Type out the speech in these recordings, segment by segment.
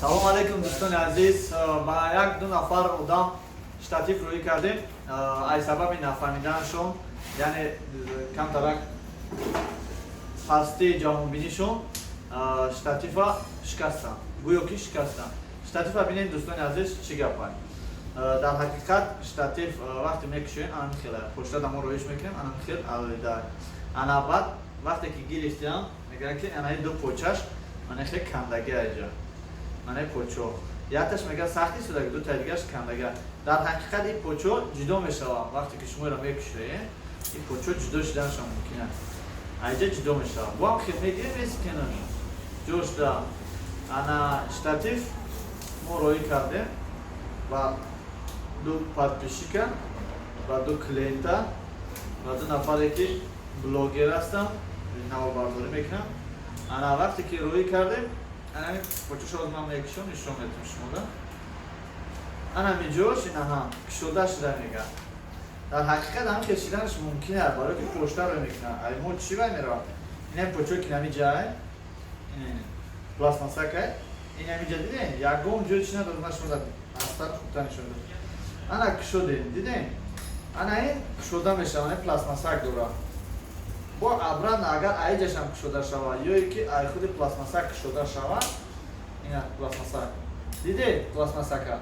Салом алейкум, дӯстони азиз. Ба як ду нафар одам штатив рӯӣ кардем. Ай сабаби нафаҳмиданашон, яъне камтарак пастии ҷаҳонбинишон, штатива шикастанд, гӯё ки шикастанд штатива. Бинед, дӯстони азиз, чӣ гапай. Дар ҳақиқат штатив вақте мекушоем, анами хел почта мо роиш мекунем, анами хел алоҳида. Ана баъд вақте ки гирифтиам, мегӯяд, ки анаи ду почаш мана хел кандаги айҷа, манаи почо якташ мегӯяд сахти судаги, дутаи дигаш кандага. Дар ҳақиқат ин почо ҷудо мешавад. Вақте ки шумо иро мекушоем, ин почо ҷудо шуданашон мумкин аст, айҷа ҷудо мешавад. Бо ҳам хел мегирем, месикенаш ҷошда. Ана штатив мо роӣ кардем ба ду подписчика, ба ду клиента, ба ду нафаре, ки блогер ҳастанд, наворбардорӣ мекунанд. Ана вақте ки роӣ кардем, анами почошо ман мекушом, нишон метум шумода. Анами ҷош инаҳа кушода шуда мегӯяд. Дар ҳақиқат ҳам кашиданаш мумкин аст, барое ки почта ро мекунад. Ай мо чӣ вай меравад? Инами почо ки нами ҷай пластмассакай, инами ҷа дидем, ягон ҷой чи надорад. Ман шумо астар хубтар нишон дод. Ана кушодем, дидем, ана ин кушода мешавад, ин пластмассак дорад. Бо обратно агар айҷашам кушода шавад ё ки ай худи пластмассак кушода шавад, ина пластмассак дидед, пластмассака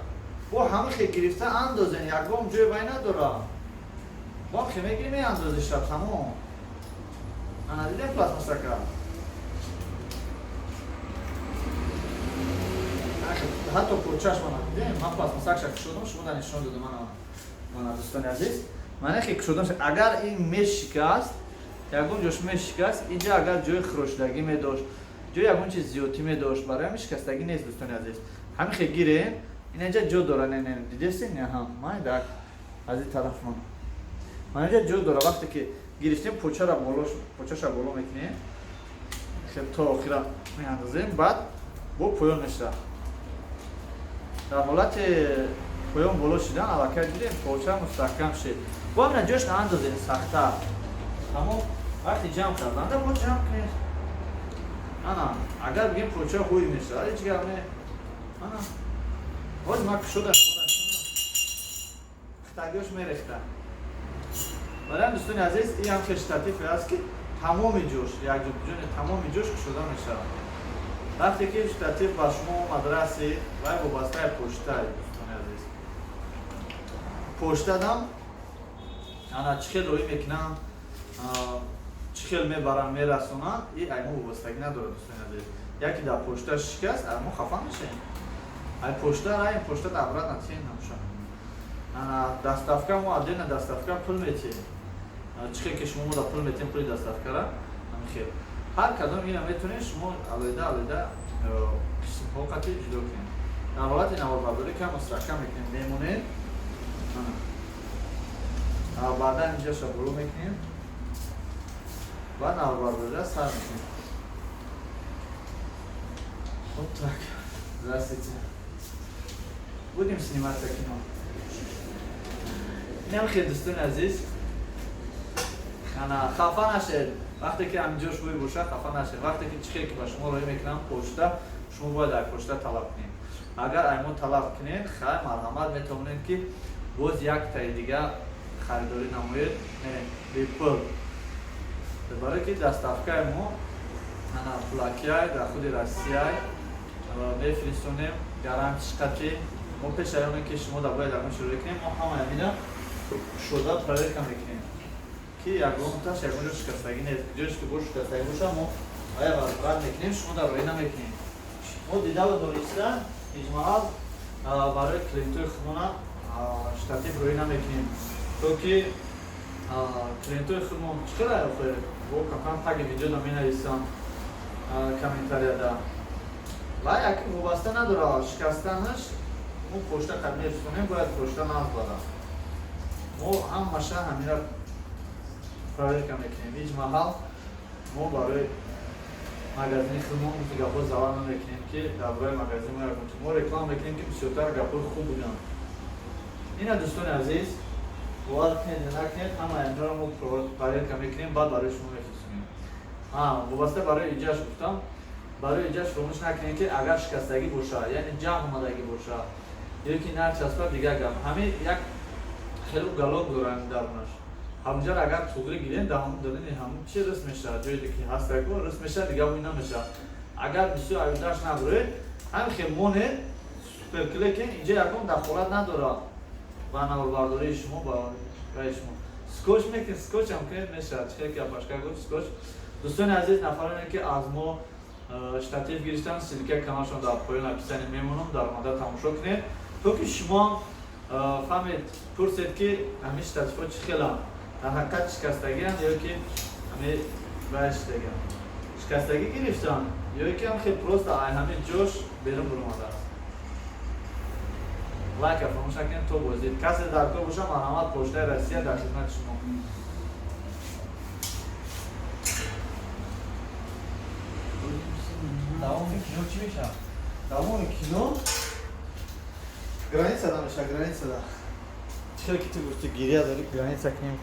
бо ҳама хел гирифта андозен, ягон ҷой вай надорад. Бо хе мегирем, меандозиша, тамом. Ана дидем пластмассака, ҳатто почаш мана дидем. Ман пластмассакша кушодам, шумо да нишон додам. Мана, мана, дӯстони азиз, мана хе кушодам. Агар ин мешикаст, ягон ҷош мешикаст, инҷа агар ҷои хирошидагӣ медошт, ҷои ягон чиз зиёдтӣ медошт, барои ҳамин шикастагӣ нест, дӯстони азиз. Ҳамин хе гирем, инаҷа ҷо дора. Не, не, дидестин? Аҳа, майдак аз ин тараф ман манаҷа ҷо дора. Вақте ки гирифтем, почара боло, почаша боло мекунем, хел то охира меандозем, баъд бо поён мешавад. Дар ҳолати поён боло шидан аллакай дидем, поча мустаҳкам шид. Бо ҳамина ҷош наандозем сахттар. Тамом, вақти ҷамъ карданда бо ҷамъ кунед. Ана агар бигем, поча ҳуй мешавад, ҳеҷ гап не. Ана ҳозир ман кушода, хитагиёш мерехта. Барои ҳам, дӯстони азиз, ин ҳам хел штативе аст, ки тамоми ҷош якҷони тамоми ҷош кушода мешавад. Вақте ки штатив ба шумо омад, расид, вай вобастаи почтай, дӯстони азиз. Почтадам ана чӣ хел роӣ мекунанд, чӣ хел мебаранд, мерасонанд, и ай мо вобастагӣ надорад, дӯстони азиз. Яке дар почта шикаст, ай мо хафа мешавем? Ай почта раем, почта обратно тием намуша. Ана доставка мо отдельно, доставка пул метиҳем. Чӣ хел ки шумо мода пул метиҳем, пули доставкара, ҳамин хел ҳар кадом ина метавонед шумо алоҳида алоҳида қисмҳо қатӣ ҷудо кунед. Дар ҳолати наворбардорӣ кам мустаҳкам мекунем, мемонем, баъдан инҷаша боло мекунем ва наворбардориро сар мекунем. Вот так. Здравствуйте. Будем сниматься кино. Инам хел, дӯстони азиз. Ана хафа нашед. Вақте ки ҳаминҷо шӯй боша, хафа нашед. Вақте ки чӣ хел ки ба шумо роҳӣ мекунам почта, шумо бояд ай почта талаб кунед. Агар ай мо талаб кунед, хай, марҳамат, метавонед, ки боз яктаи дига харидорӣ намоед, не бепул. Барое ки доставкаи мо ана пулакиай, дар худи Россияй мефиристонем, гарантиш қатъи. Мо пеш аз оне ки шумо дар бояд ягон шурӯъ кунем, мо ҳамаи ҳамина шуда проверка мекунем, ки ягонташ ягон ҷо шикастагӣ нест. Ҷош ки бо шикастагӣ боша, мо ая возврат мекунем, шумо дар роҳӣ намекунем. Мо дидаву дониста иҷмаал барои клиентои худмона штатив роҳӣ намекунем, то ки клиентои худмон чӣ хела охир бо камкам таги видеода менависам, комментарияда ва як вобаста надора шикастанаш. Мо почта қад мефисонем, бояд почта наз барад. Мо ҳамаша ҳамина проверка мекунем. Ҳеҷ маҳал мо барои магазини худмон гапҳо завар намекунем, ки дар бораи магазин мо ягон мо реклама мекунем, ки бисёртар гапҳои хуб буданд. Ина, дӯстони азиз, бовар кунед ё накунед, ҳамаи инҳоро мо проверка мекунем, баъд барои шумо мефирсонем. Вобаста барои иҷаш гуфтам. Барои иҷаш фаромӯш накунед, ки агар шикастагӣ боша, яъне ҷамъ омадагӣ боша ё ки начаспа, дигар гап. Ҳамин як хеле уголок дорад дарунаш, ҳаминҷаро агар туғри гирем, дар ҳамун даруни ҳамун чи рис мешавад, ҷое ки ҳастако рис мешавад, дигар ӯй намешавад. Агар бисёр аюдаш набуред, ҳамин хел монед, суперклей кен, инҷа ягон дахолат надорад ба наворбардории шумо, ба раи шумо. Скотч мекунед, скотч ҳам кунед, мешавад. Чӣ ки апашка гуфт, скотч. Дӯстони азиз, нафароне ки аз мо штатив гирифтан, ссылка каналшон дар поён описание мемонам, дар омада тамошо кунед, то ки шумо фаҳмед, пурсед, ки ҳамин штативҳо чӣ хеланд, дар ҳақиқат шикастагианд ё ки ҳамин вай шидагианд, шикастагӣ гирифтанд ё ки ҳам хел просто ай ҳамин ҷош берун буромадааст. Лайка фаромӯш накунед. То боздид. Касе дар кор боша, марҳамат, Почтаи Россия дар хизмати шумо. Давоми кино чӣ мешавад? Давоми кино граница да мешавад, граница да. Чӣ хел ки ту гуфти, гиря дори, граница кунем ку.